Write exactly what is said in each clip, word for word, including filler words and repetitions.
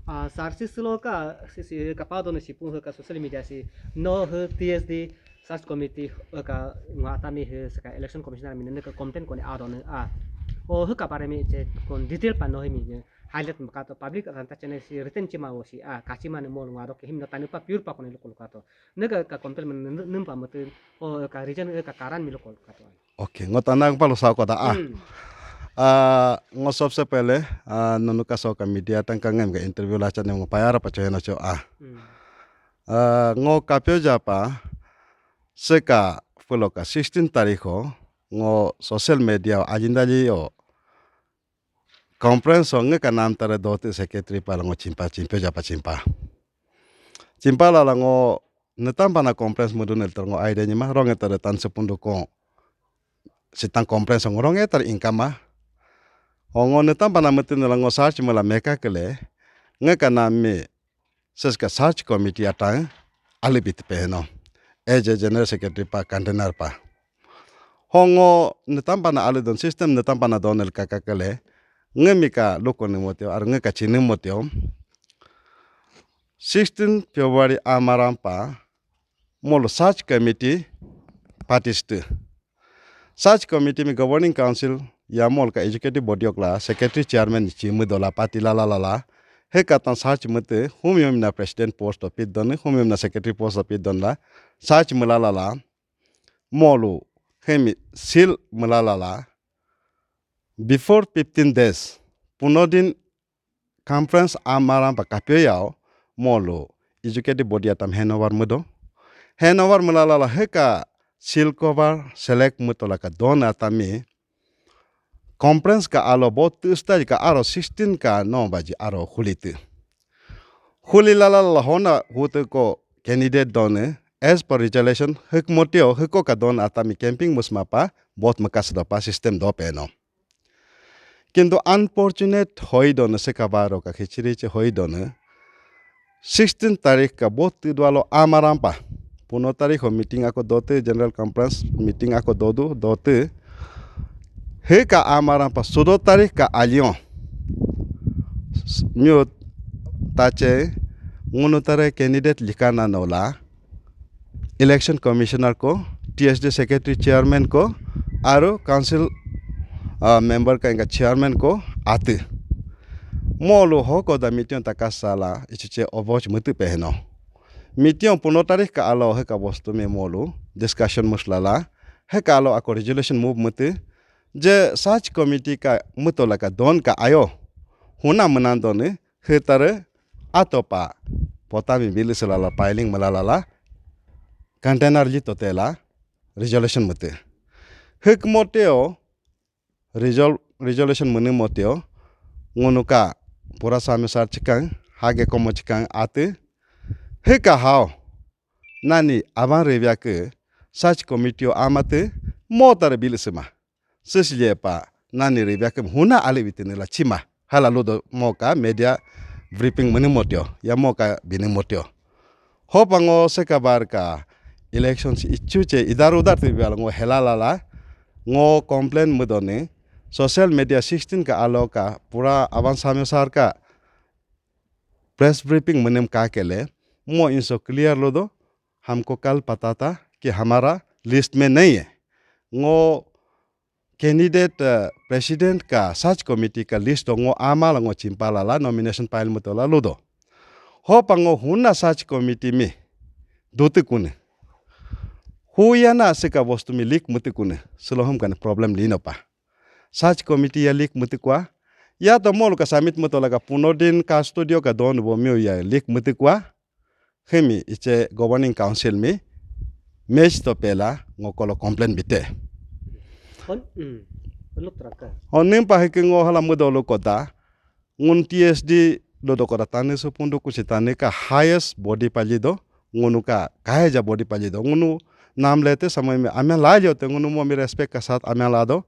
Ah, sar si silo ka si si ka pa don si pun ka social media si no he T S D search committee ka ngwa ta mi he ka election commissioner mi ne ka complain ko ne a don a. O he ka bare mi che kon detail pa no he mi highlight ma ka to public ran ta channel si written chi ma o si a ka chi ma ne mol ngwa do ke him no ta ne pa pure pa ko ne lo ko ka to. Ne ka ka complain ne pa mo te o ka reason ka karan mi lo ko ka to. Okay, ngo tanang palo sa ko da ah. Hmm. Ah, ngo sabse pehle ah, nanu ka so ka media tang ka ngem ka interview la chane ngo payara pa chena cho ah. Hmm. Ah, ngo kapyo japa se ka pulo ka sixteen tarikh ho ngo social media o ajinda ji o conference ho nge ka nam tare dote secretary pa ngo chimpa chimpyo japa chimpa. Chimpa la la ngo netam bana conference mudun el tar ngo aide ni ma rong etar tan sepundu ko sitang conference ngo rong etar inkama. Ongo netam bana metin la ngo search mula meka kele nge ka nam mi seska search committee atang alibit peheno. Eje general secretary pa container pa. Hongo netam bana alidon system netam bana don el kaka kele nge mi ka luko ni motio ar nge ka chini motio. Sixteen February amaram pa molo search committee parties tu. Search committee mi governing council ya mol ka executive body okla secretary chairman chi mu dola party la la la la. He katan search mete hum yom na president post o pit don hum yom na secretary post o pit don la search mula la la. Molu hemi seal mula la la. Before fifteen days punodin conference amaram pa kapyo yao molu executive body atam handover mudo. Handover mula la la heka seal cover select muto la ka don atami conference ka alo bo tu stage ka aro sixteen ka no baji aro hulite. Huli la la la hona hutu ko candidate done as per resolution hek motio heko ka don atami camping musma pa bot makas do pa system do peno. Kintu unfortunate hoi done se ka baro ka khichiri che hoi done sixteen tarikh ka bot tu dwalo amaram pa. Puno tarikh ho meeting ako dote general conference meeting ako dodu dote. He ka amaram pa sudo tarikh ka alio. Myo tache ngunu tare candidate likana nola. Election commissioner ko, T S D secretary chairman ko, aro council uh, member ka inga chairman ko ate. Molu ho ko da meeting takasala ichiche oboch mutu peheno. Meeting puno tarikh ka alo he ka bostu me molu discussion muslala he ka alo ako resolution move mutu je search committee ka mutola ka don ka ayo huna menandone hetare atopa potami bilis lala piling malalala container li totela resolution mate. Hek moteo resol resolution mene moteo ngunuka pura samisar chikang hage komo chikang ate heka hao nani aban revia ke search committee o amate motare bilisima. Sesile pa nani revia ke huna ale bitene la chima hala ludo moka media briefing mene motio ya moka bini motio. Hopa ngo sekabar ka election si ichu che idar udar ti bial ngo helala la ngo complain mudone social media sixteen ka alo ka pura aban samisar ka press briefing menem ka kele mo inso clear ludo हमको कल पता था कि हमारा लिस्ट में नहीं है. Ngo candidate uh, president ka search committee ka list ngo ama la ngo chimpa la la nomination file muto la ludo. Hopa ngo huna search committee mi dutu kune. Huyana sika bostu mi lik mutu kune. Silo hum kan problem lino pa. Search committee ya lik mutu kwa. Ya to mol ka submit muto la ka puno din ka studio ka don bo mi ya lik mutu kwa. Hemi iche governing council mi mech to pela ngo kolo complain bite. Hon, mm, look traka. Hon nim pa heke ngo hala mudo lo kota ngun T S D do do kota tane so pundu kusi tane ka highest body pali do ngunu ka kahe ja body pali do ngunu nam lete samay me amya la jo te ngunu mo mi respect ka sat amya la do.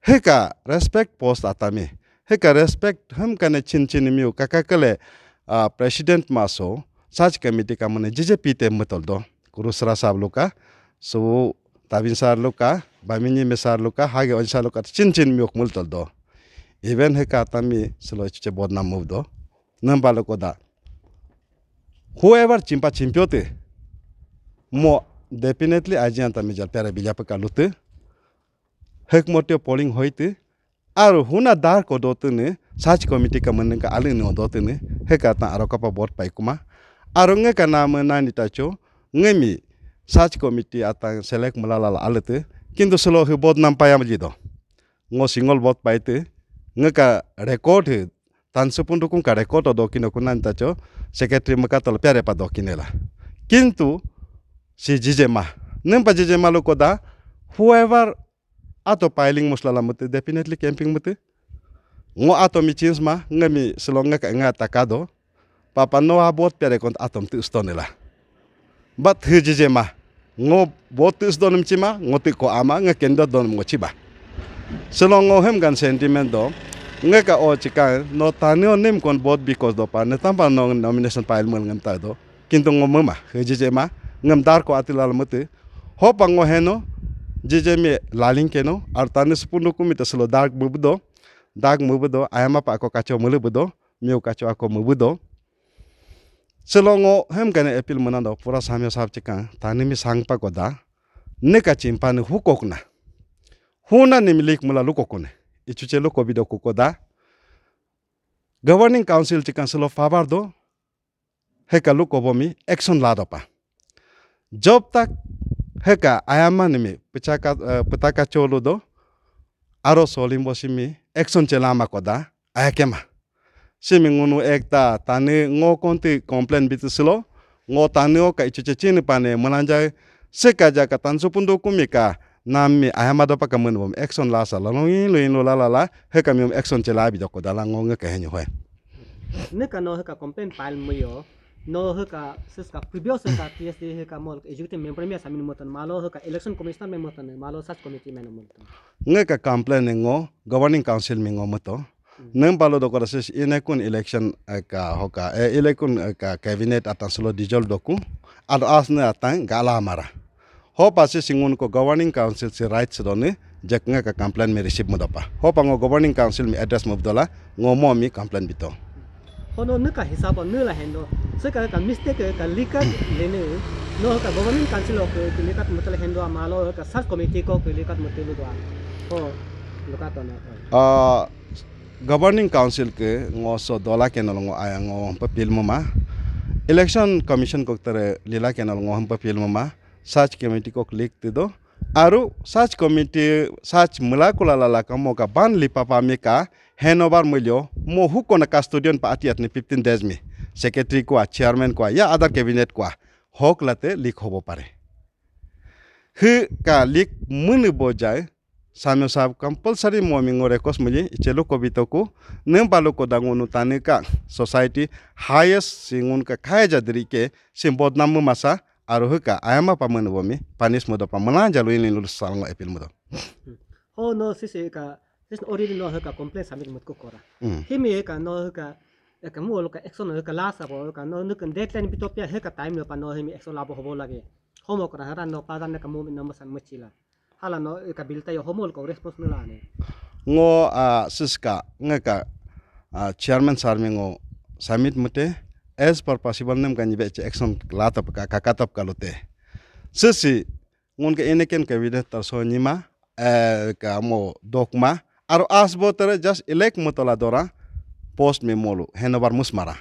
Heka respect post atami. Heka respect hem kane chin chin miu kaka kale uh, president maso search committee ka mane jije pite mutol do. Kurusra sab luka, su tabin sar luka, bamini me sar luka, hage on sar luka chin chin miu multol do. Even heka atami selo chiche bodna move do. Nang balo koda. Whoever chimpa chimpiote. Mo definitely aji anta mijal pera bilya peka lute. Hek motio polling hoite. Aru huna dar ko dotene, search committee ka meneng ka alin no dotene, heka ta aro kapa vote pai kuma. Aru nge ka nama nani tacho, nge mi search committee atang select mulala la alete. Kintu selo he vote nam payam lido. Ngo single vote paite, nge ka record he, tan sepun dukung ka record do kino kunan tacho, secretary maka tol pere pa do kinela. Kintu, si jijema. Nempa jijema lo koda, whoever ato piling musla la mute, definitely camping mute. Ngo ato mi chins ma, nga mi selong nga ka nga takado. Papa no a bot pere kont atom tu stone la. But he jije ma. Ngo bot tu stone mi chima, ngo tu ko ama, nga kendo don ngo chiba. Selong ngo hem gan sentiment do. Nga ka o chikan, no tanio nim kon bot because do pa, ne tampa no nomination pile mul ngam ta do. Kintu ngo mema, he jije ma, ngam dar ko atila la mute. Hopa ngo heno, jije mi laling keno, ar tani sepun dukung mi ta selo dark mubudo, dark mubudo, ayama pa ako kacho mulubudo, miu kacho ako mubudo. Selo ngo hem kane appeal menando, pura samyo sab chikan, tani mi sangpa koda, ne ka chimpa ne hukokna. Huna ni milik mula lukokune. Ichuche luko bido kukoda. Governing Council chikan selo favor do, heka luko bomi action la dopa. Job tak heka ayama nimi pechaka, eh, petaka cholo do, aro solimbo simi action chelama koda, ayakema. Simi ngunu ekta tani ngo konti complain bitu silo, ngo tani o ka ichuche chini pane, melanja seka ja ka tansu pundu kumi ka, nami ayama dopa ka menbom action la sa, lalong ilo ilo la la la, heka miom action chela bi doko dala ngo nge ka henyo hoi. Neka no heka complain pile muyo, no heka siska previous heka T S D heka mol executive member mi asamin motan malo heka election commissioner mi motan malo search committee mi motan. Nge ka complain ngo governing council mi ngo moto. Neng palo doko da sis inekun election, eh, ka hoka, eh, inekun, eh, ka cabinet atan selo dissolve doku. Ado asne atan gala mara. Hopa si singun ko governing council si rights doni, jek nge ka complain mi receive mudapa. Hopa ngo governing council mi address mubdola, ngo mo mi complain bito. Hono neka hisab ne la hendo. Seka ka mistake ka likat lene. No ka governing council ko likat mutal hendo amalo ka search committee ko likat mutal do. Ho lukat na. Ah, governing council ke ngo so dola ke nol ngo aya ngo pepil mama. Election commission ko tere lila ke nol ngo pepil mama. Search committee ko click te do. Aru search committee search mula kula lala ka mo ka ban li papa mi ka handover mulyo mo huko na custodian pa ati atni fifteen days mi. Secretary kwa, chairman kwa, ya other cabinet kwa. Hok late leak hobo pare. Hi ka leak muni bo jai, samyo sab compulsory mo mi ngo request muli, ichelo ko bitoku, nem balo ko dangu nu tani ka society highest singun ka khaya jadri ke, sim bodnam mu masa, aru hi ka ayama pa muni bo mi, panis mo do pa mula jalu ini lulus salngo appeal mo do. Ho no sisi ka, sisi already no hi ka complaint submit mut ko kora. Hmm. Himi hi ka no hi ka, ka mo lo ka action no hi ka last abo ka no nu kan deadline bitopia hi ka time lo pa no himi action labo hobo lage. Homo kora hara no pa dan ka mo no masan machila. Hala no ka bilta yo homo ko response nila ne. Ngo a siska nge ka, a, chairman sir mi ngo submit mute as per possible nem ka nyibe che action la tap ka, ka, ka tap ka lote. Sisi ngun ka ineken ka wide tar so nyima, eh, ka mo dokma. Aro asbo tere just elect mutola dora post mi molu handover musmara.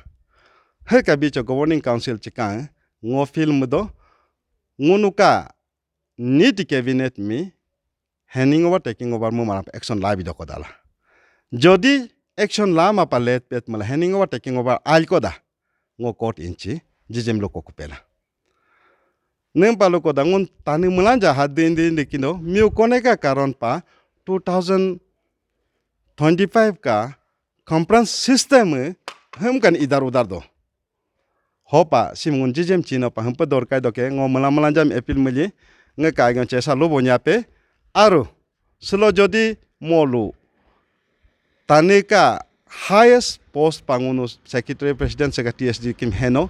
He ka bicho governing council chikang ngo film do ngunu ka niti cabinet mi handing over taking over mu mara action la bi doko dala. Jodi action la ma pa let pet mala handing over taking over al koda ngo court inchi jijem lo ko kupela. Neng palo koda ngun tani mulanja hat din din de kino miu kone ka karon pa two thousand twenty-five ka conference system hem kan idar udar do. Hopa sim ngun jijem chino pa hempe dorkai doke ngo mula mula jam appeal muli nge kai ngon chesa lobo nyape aru selo jodi molu tani ka highest post pangunu secretary president seka T S D kim heno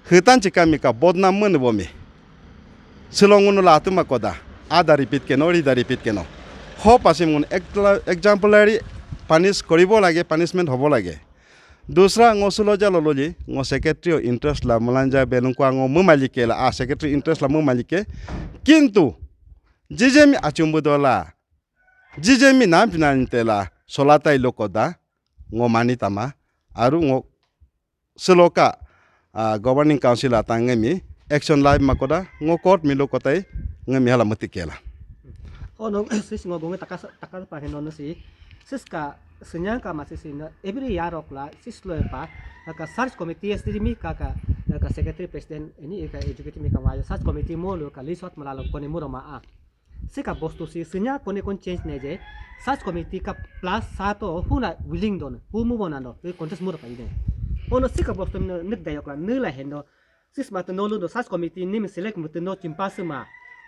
hitan chika mi ka bodnam mene bomi selo ngunu latu makoda ada repeat keno rida repeat keno hopa sim ngun ekla- exemplary punish koribo lage punishment hobo lage. Dusra ngo sulo jalo loji, ngo secretary o interest la mulanja belung kwa ngo memali ke la, ah, secretary interest la memali ke. Kintu, jijemi achumbu dola, jijemi nampi nani tela, solatai lokoda, ngo mani tama, aru ngo seloka, ah, governing council atang ngemi, action live makoda, ngo court mi lokotai, ngemi hala mati kela. Oh no, sis ngo gonge taka taka pa heno no si. Sis ka senyang ka masih si no every year rok la sis lo pa ka search committee S D mi ka ka ka secretary president ini ka executive mi ka wayo search committee mo lo ka list out malalo kone muro ma a. Si ka bostu si senya kone kon change ne je search committee ka plus sato huna willing don hu mu bona do contest muro pa ide. Ono si ka bostu mi nik dayok la nila hendo sis ma to no lo do search committee ni mi select mutu no chimpa sima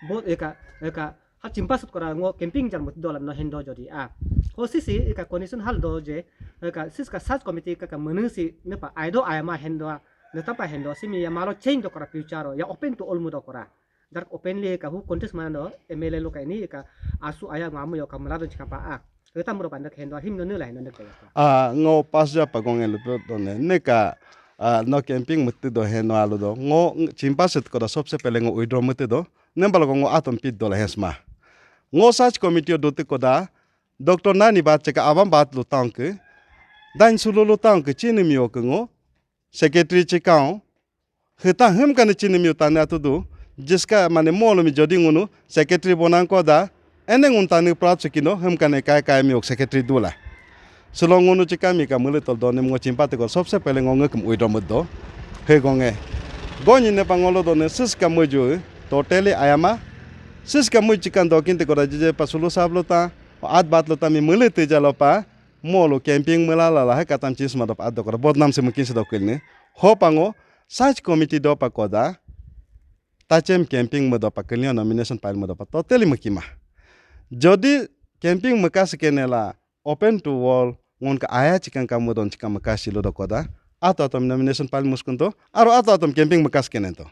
bo eka eka ha chimpa sut kora ngo camping jar mutu dola no hendo jodi a. Ho sisi eka condition hal do je eka sis ka search committee ka ka menu si ne pa aido ayama hendo ne tapa hendo simi ya malo change do kora future ya open to all mu do kora. Dar openly ka hu contest mana do M L A lo ka ini ka asu aya ngamu yo ka mala do chika pa a. Eta muro pa ndak hendo him no nila hendo ndak ya. Ah, ngo pas ja pa gong elu do ne, ne ka, ah, no camping mutu do heno alu do. Ngo chimpa set koda sobse pele ngo withdraw mutu do. Nembal ngo atom pit do la hesma. Ngo search committee do te koda, doctor nani bat cheka abam bat lo tang ke, dan sulu lo tang ke chini mi ok ngo, secretary chekao, heta hem kane chini mi utane atu do, jiska mane molo mi jodi ngunu, secretary bonang koda, ene ngun tani prat chekino, hem kane kai kai mi ok secretary dula. Silo ngunu chika mi ka mulu tol do nem ngo chimpa te ko sobse pele ngo ngek withdraw mut do. He gonge. Gonyi ne pa ngolo do ne siska muju, totally ayama. Siska muju chikan do kinte koda jije pa sulu sab lo ta, at bat lo ta mi mulu te jalo pa, molo camping mula la la he katam chis ma do pa do koda bodnam se mukin se do kelne. Ho pa ngo, search committee do pa koda, tachem camping mo do pa kelne nomination pile mo do pa totally mukima. Jodi camping mukas kene la open to all ngon ka aya chikan ka mudon chikan mukas silo do koda. Ato atom nomination pile muskunto. Aro ato atom camping mukas kene to.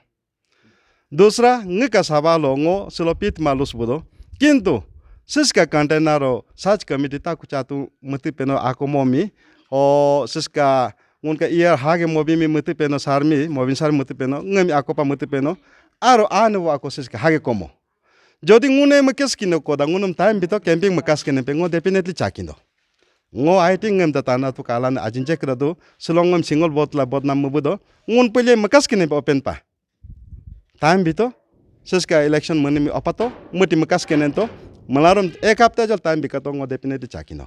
Dusra ngi ka saba lo ngo silo pit malus budo. Kintu siska container ro search committee ta kuchatu mutu peno ako momi. O siska ngun ka year hage mobi mi mutu peno sarmi, mobin sar mutu peno, ngami ako pa mutu peno. Aro ane wo ako siska hage komo. Jodi ngune me kes kino koda ngunum time bito camping me kas kene pe ngo definitely chakindo. Ngo I think ngem tatana tu kalan ajin check do silong ngem single bot la bot nam mubudo ngun pele me kas kene pe open pa. Time bito siska election mani mi opato muti me kas kene to malarum ek hapta jal time bikato ngo definitely chakindo.